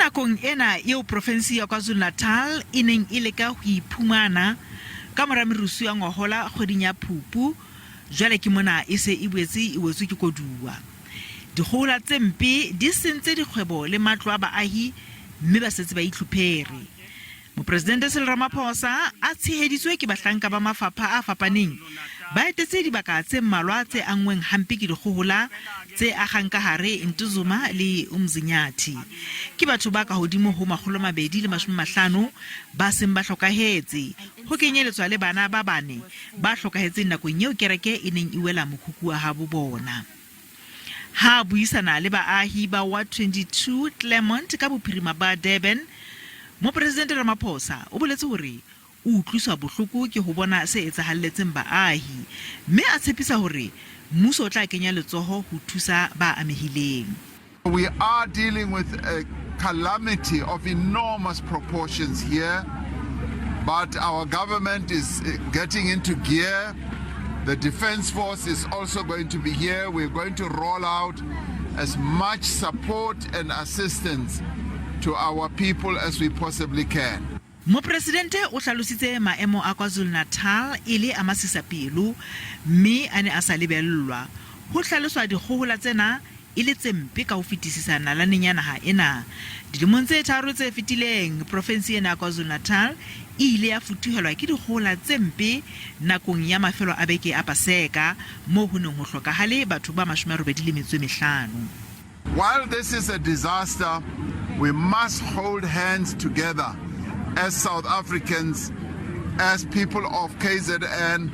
Nakong ena eo profensi ya KwaZulu-Natal e neng e leka ho iphumana ka mora merusu ya ngohola kgweding ya Phupu, jwale ke mona e se e boetse e wetswe ke koduwa. Dikgohola tse mpe di sentse dikgwebo le matlo a baahi mme ba setse ba itlhophere. Mopresidente Cyril Ramaphosa a tsheheditswe ke bahlanka ba mafapha a fapaneng ba etetse dibaka tse mmalwa tse anngweng hampe ke dikgohola tse agang ka hare Ntuzuma le Umzinyathi. Ke batho ba kahodimo ho 250 ba seng ba hlokahetse, ho kenyeletswa le bana ba bane ba hlokahetseng nakong eo kereke e neng e wela mokhukhu wa habo bona. Ha a buisana le baahi ba Ward 22 Claremont ka bophirima ba Durban, Mopresidente Ramaphosa o boletse hore o utlwiswa bohloko ke ho bona se etsahalletseng baahi mme a tshepisa hore mmuso o tla kenya letsoho ho thusa ba amehileng. We are dealing with a calamity of enormous proportions here, but our government is getting into gear. The Defense Force is also going to be here. We're going to roll out as much support and assistance to our people as we possibly can. Mopresidente o hlalositse maemo a KwaZulu-Natal e le a masisapelo mme a ne a sa lebellwa. Ho hlaloswa dikgohola tsena e le tse mpe ka ho fetisisa nalaneng ya naha ena. Dilemong tse tharo tse fetileng, profensi ena ya KwaZulu-Natal e ile ya futuhelwa ke dikgohola tse mpe nakong ya mafelo a beke a Paseka moo ho neng ho hlokahale batho ba 85. While this is a disaster, we must hold hands together as South Africans, as people of KZN.